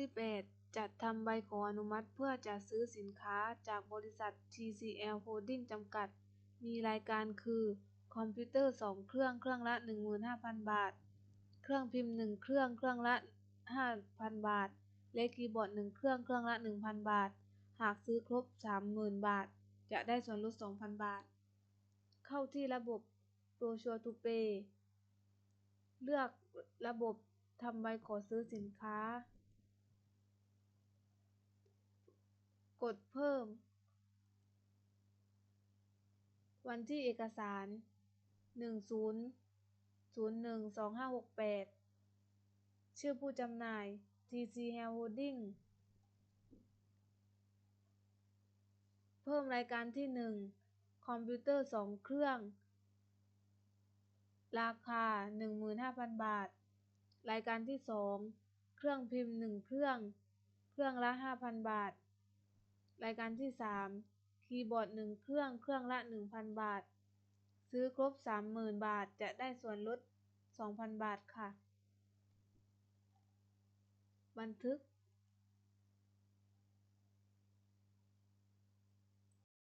ທີແປດ ຈັດທຳໃບຂໍອະນຸມັດເພື່ອຈະຊື້ສິນຄ້າຈາກບໍລິສັດ ທີຊີແອລ ໂຮດດິ້ງ ຈຳກັດ ມີລາຍການຄື ຄອມພິວເຕີສອງເຄື່ອງ ເຄື່ອງລະໜຶ່ງໝື່ນຫ້າພັນບາດ, ເຄື່ອງພິມໜຶ່ງເຄື່ອງ ເຄື່ອງລະຫ້າພັນບາດ ແລະ ຄີບອດໜຶ່ງເຄື່ອງ ເຄື່ອງລະໜຶ່ງພັນບາດ. ຫາກຊື້ຄົບສາມໝື່ນບາດ ຈະໄດ້ສ່ວນຫຼຸດສອງພັນບາດ. ເຂົ້າທີ່ລະບົບ Procure to Pay ເລືອກລະບົບທຳໃບຂໍຊື້ສິນຄ້າ, ກົດເພີ່ມ ວັນທີເອກະສານ ໜຶ່ງສູນສູນໜຶ່ງ ສອງຫ້າຫົກແປດ, ຊື່ຜູ້ຈຳໜ່າຍ ທີຊີແອລ ໂຮດດິ້ງ. ເພີ່ມລາຍການທີໜຶ່ງ ຄອມພິວເຕີສອງເຄື່ອງ ລາຄາໜຶ່ງໝື່ນຫ້າພັນບາດ, ລາຍການທີສອງ ເຄື່ອງພິມໜຶ່ງເຄື່ອງ ເຄື່ອງລະຫ້າພັນບາດ, ລາຍການທີສາມ ຄີບອດໜຶ່ງເຄື່ອງ ເຄື່ອງລະໜຶ່ງພັນບາດ. ຊື້ຄົບສາມໝື່ນບາດ ຈະໄດ້ສ່ວນຫຼຸດສອງພັນບາດຄ່ະ. ບັນທຶກ